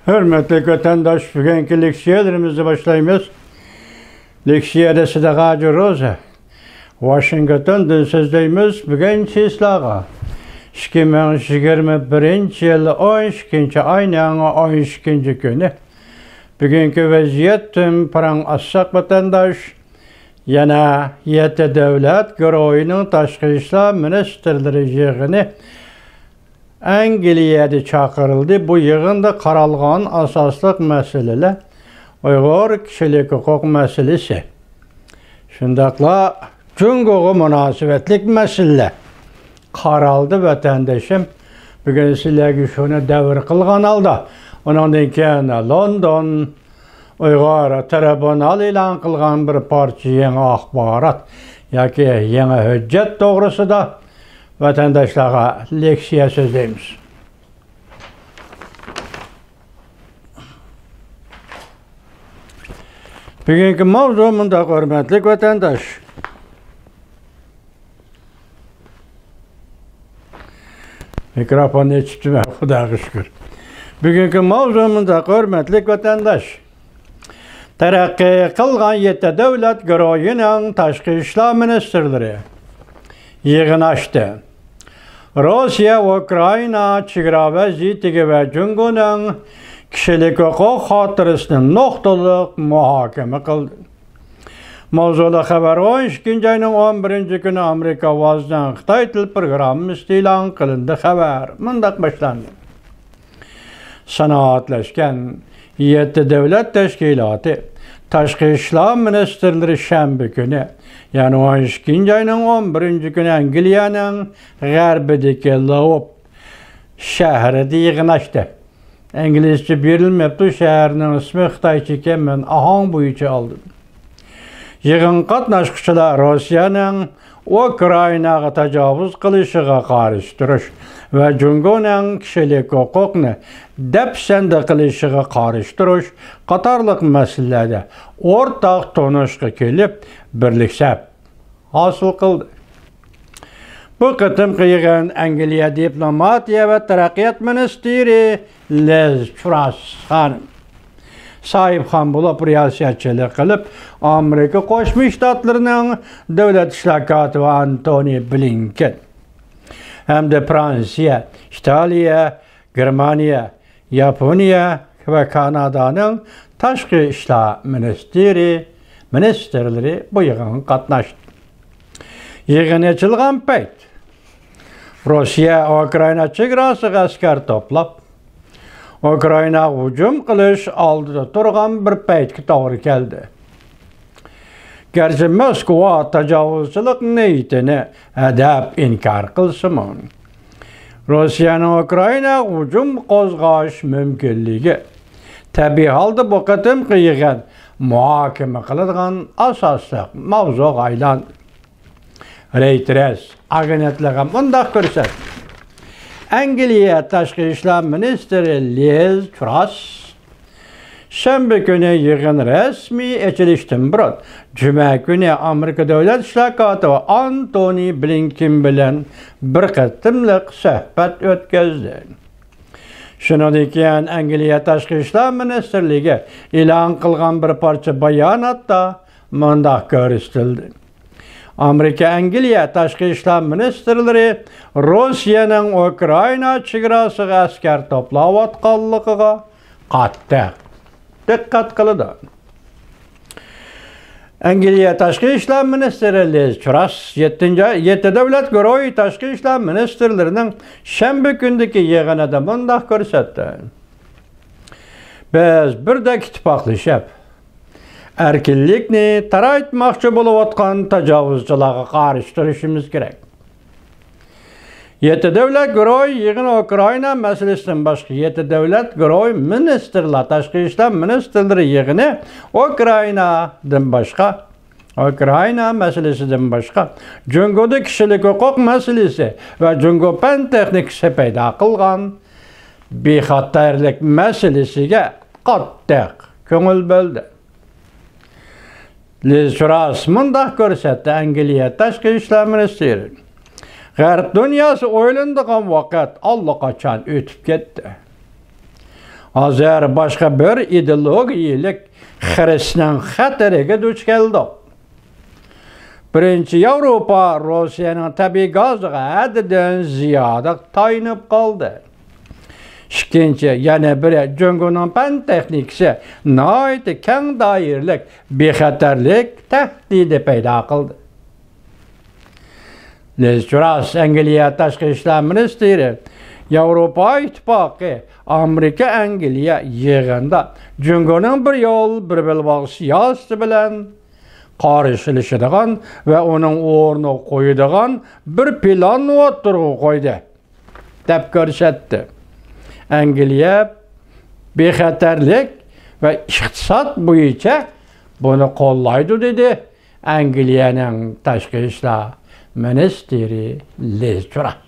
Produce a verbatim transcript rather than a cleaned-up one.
ھۆرمەتلىك ۋەتەنداش، بۈگۈنكى لېكسىيەلىرىمىزنى باشلايمىز. لېكسىيەدە سىدىق ھاجى روزى، ۋاشىنگتوندىن سۆزلەيمىز. بۈگۈن چىسلاغا، ئىككى مىڭ يىگىرمە بىرىنچى يىل ئون ئىككىنچى ئاينىڭ ئون ئىككىنچى كۈنى. بۈگۈنكى ۋەزىيەتتىن پاراڭ ئاچساق، ۋەتەنداش، يەنە يەتتە دۆلەت گۇرۇھىنىڭ تاشقى ئىشلار مىنىستىرلىرى يىغىنى ئەنگلىيەدە چاقىرىلدى. بۇ يىغىندا قارالغان ئاساسلىق مەسىلىلەر ئۇيغۇر كىشىلىك ھوقۇق مەسىلىسى، شۇنداقلا جۇڭگوغا مۇناسىۋەتلىك مەسىلىلەر قارالدى، ۋەتەندىشىم. بۈگۈن سىلەرگە شۇنى دەۋر قىلغان ھالدا، ئۇنىڭدىن كېيىن لوندون ئۇيغۇر تىرىبۇنال ئېلان قىلغان بىر پارچە يېڭى ئاخبارات ياكى يېڭى ھۆججەت توغرىسىدا ۋەتەنداشلارغا لېكسىيە سۆزلەيمىز. بۈگۈنكى ماۋزۇ مۇنداق، ھۆرمەتلىك ۋەتەنداش. مىكروفوننى ئېچىپتىمەن، خۇداغا شۈكۈر. بۈگۈنكى ماۋزۇ مۇنداق، ھۆرمەتلىك ۋەتەنداش. تەرەققىي قىلغان يەتتە دۆلەت گۇرۇھىنىڭ تاشقى ئىشلار مىنىستىرلىرى يىغىن ئاچتى. روسىيە ئۇكرائىنا چېگرا ۋەزىيىتىگە ۋە جۇڭگونىڭ كىشىلىك ھوقۇق خاتىرىسىنى نۇقتىلىق مۇھاكىمە قىلدى. ماۋزۇلۇق خەۋەر ئون ئىككىنچى ئاينىڭ ئون بىرىنچى كۈنى ئامېرىكا ئاۋازىنىڭ خىتاي تىل پروگراممىسىدا ئېلان قىلىندى. خەۋەر مۇنداق باشلاندى. سانائەتلەشكەن يەتتە دۆلەت تەشكىلاتى تاشقى ئىشلار مىنىستىرلىرى شەنبە كۈنى، يەنى ئون ئىككىنچى ئاينىڭ ئون بىرىنچى كۈنى ئەنگلىيەنىڭ غەربىدىكى لوۋۇپ شەھىرىدە يىغىن ئاچتى. ئىنگلىزچە بېرىلمەپتۇ، شەھەرنىڭ ئىسمى خىتايچە ئىكەن، مەن ئاھاڭ بويىچە ئالدىم. يىغىنغا قاتناشقۇچىلار روسىيەنىڭ ئۇكرائىناغا تاجاۋۇز قىلىشىغا قارشى تۇرۇش ۋە جۇڭگونىڭ كىشىلىك ھوقۇقنى دەپسەندە قىلىشىغا قارشى تۇرۇش قاتارلىق مەسىلىلەردە ئورتاق تونۇشقا كېلىپ، بىرلىك سەپ ھاسىل قىلدى. بۇ قېتىمقى يىغىن ئەنگلىيە دىپلوماتىيە ۋە تەرەققىيات مىنىستىرى لىز تۇراس خانىم ساھىبخان بولۇپ رىياسەتچىلىك قىلىپ، ئامېرىكا قوشما شتاتلىرىنىڭ دۆلەت ئىشلار كاتىپى ئانتونى بلىنكېن ھەمدە فرانسىيە، ئىتالىيە، گېرمانىيە، ياپونىيە ۋە كانادانىڭ تاشقى ئىشلار مىنىستىرى، مىنىستىرلىرى بۇ يىغىنغا قاتناشتى. يىغىن ئېچىلغان پەيت، روسىيە ئۇكرائىنا چېگراسىغا ئەسكەر توپلاپ، ئۇكرائىناغا ھۇجۇم قىلىش ئالدىدا تۇرغان بىر پەيتكە توغرا كەلدى. گەرچە موسكۋا تاجاۋۇزچىلىق نىيىتىنى ھەدەپ ئىنكار قىلسىمۇ، روسىيەنىڭ ئۇكرائىناغا ھۇجۇم قوزغاش مۇمكىنلىكى تەبىئىي ھالدا بۇ قېتىمقى يىغىن مۇھاكىمە قىلىدىغان ئاساسلىق ماۋزۇغا ئايلاندى. رېيتېرس ئاگېنتلىقى مۇنداق كۆرسەتتى. ئەنگلىيە تاشقى ئىشلار مىنىستىرى لىز تۇراس شەنبە كۈنى يىغىن رەسمىي ئېچىلىشتىن بۇرۇن، جۈمە كۈنى ئامېرىكا دۆلەت ئىشلار كاتىپى ئانتونى بلىنكېن بىلەن بىر قېتىملىق سۆھبەت ئۆتكۈزدى. شۇنىڭدىن كېيىن ئەنگلىيە تاشقى ئىشلار مىنىستىرلىكى ئېلان قىلغان بىر پارچە باياناتتا مۇنداق كۆرسىتىلدى: ئامېرىكا، ئەنگلىيە تاشقى ئىشلار مىنىستىرلىرى روسىيەنىڭ ئۇكرائىنا چېگراسىغا ئەسكەر توپلاۋاتقانلىقىغا قاتتىق دىققەت قىلىدۇ. ئەنگلىيە تاشقى ئىشلار مىنىستىرى لىز تۇراس يەتتىنچى، يەتتە دۆلەت گۇرۇھى تاشقى ئىشلار مىنىستىرلىرىنىڭ شەنبە كۈنىدىكى يىغىنىدا مۇنداق كۆرسەتتى: بىز بىردەك ئىتتىپاقلىشىپ، ئەركىنلىكنى تارايتماقچى بولۇۋاتقان تاجاۋۇزچىلارغا قارشى تۇرۇشىمىز كېرەك. يەتتە دۆلەت گۇرۇھى يىغىنى ئۇكرائىنا مەسىلىسىدىن باشقا، يەتتە دۆلەت گۇرۇھى مىنىستىرلار، تاشقى ئىشلار مىنىستىرلىرى يىغىنى ئۇكرائىنادىن باشقا، ئۇكرائىنا مەسىلىسىدىن باشقا، جۇڭگودا كىشىلىك ھوقۇق مەسىلىسى ۋە جۇڭگو پەن تېخنىكىسى پەيدا قىلغان بىخەتەرلىك مەسىلىسىگە قاتتىق كۆڭۈل بۆلدى. لىز تۇراس مۇنداق كۆرسەتتى: ئەنگلىيە تاشقى ئىشلار مىنىستىرى، غەرب دۇنياسى ئويلىنىدىغان ۋاقىت ئاللىقاچان ئۆتۈپ كەتتى. ھازىر باشقا بىر ئىدېئولوگىيەلىك خىرىسنىڭ خەتىرىگە دۇچ كەلدۇق. بىرىنچى، ياۋروپا روسىيەنىڭ تەبىئىي گازىغا ھەددىدىن زىيادە تايىنىپ قالدى. ئىككىنچى، يەنە بىرى، جۇڭگونىڭ پەن تېخنىكىسى ناھايىتى كەڭ دائىرىلىك بىخەتەرلىك تەھدىتى پەيدا قىلدى. لىز تۇراس، ئەنگلىيە تاشقى ئىشلار مىنىستىرى، ياۋروپا ئىتتىپاقى، ئامېرىكا، ئەنگلىيە يىغىندا جۇڭگونىڭ بىر يول، بىر بېلباغ سىياسىتى بىلەن قارشىلىشىدىغان ۋە ئۇنىڭ ئورنىغا قويىدىغان بىر پىلاننى ئوتتۇرىغا قويدى، دەپ كۆرسەتتى. ئەنگلىيە بىخەتەرلىك ۋە ئىقتىساد بويىچە بۇنى قوللايدۇ، دېدى ئەنگلىيەنىڭ تاشقى ئىشلار مىنىستىرى لىز تۇراس.